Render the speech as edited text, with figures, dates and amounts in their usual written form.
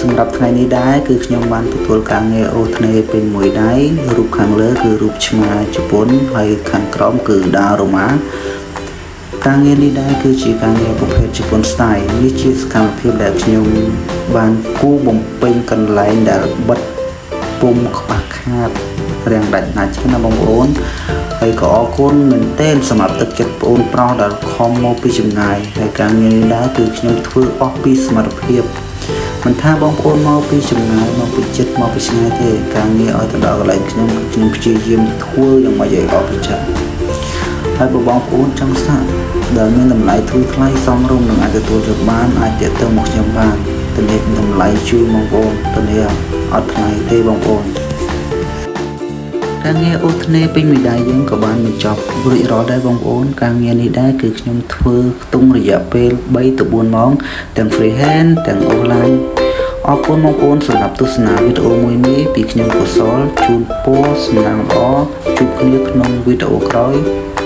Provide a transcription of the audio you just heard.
សម្រាប់ថ្ងៃនេះដែរគឺខ្ញុំបានទទួលការងារអូសថ្នេរពេញមួយដៃរូបខាងលើគឺរូបឆ្មាជប៉ុនហើយខាងក្រោមគឺដារ៉ូម៉ាការងារនេះដែរគឺជាការងារប្រភេទជប៉ុន style នេះជាសកម្មភាពដែលខ្ញុំបានគូបំពេញកន្លែងដែលបិទពុំខ្វះខាតរាំងដាច់ណាច់ណាបងប្អូនហើយក៏អរគុណមែនទែនសម្រាប់ទឹកចិត្តបងប្អូនប្រុសដែលខំមកពីចម្ងាយហើយការងារនេះដែរគឺខ្ញុំធ្វើអស់ពីសមត្ថភាពមិនថាបងប្អូនមកពីចម្ងាយមកពីចិត្តមកពីឆ្ងាយទេការងារឲ្យទៅដល់កន្លែងខ្ញុំគឺខ្ញុំព្យាយាមធ្វើយ៉ាងម៉េចឲ្យអស់ពីចិត្តហើយបើបងប្អូនចង់សាកដែលមានតម្លៃធូរថ្លៃសមរម្យនិងអាចទទួលយកបានអាចទាក់ទងមកខ្ញុំបានធានាតម្លៃជូនបងប្អូនធានាអត់ថ្លៃទេបងប្អូនការងារអូសថ្នេរពេញមួយដៃយើងក៏បានបញ្ចប់រួចរាល់ដែរបងប្អូនការងារនេះដែរគឺខ្ញុំធ្វើខ្ទង់រយៈពេល3ទៅ4ម៉ោងទាំង free hand ទាំង online អរគុណបងប្អូនសម្រាប់ទស្សនាវីដេអូមួយនេះពីខ្ញុំកុសលជូនពរសំណាងល្អជួបគ្នាក្នុងវីដេអូក្រោយ។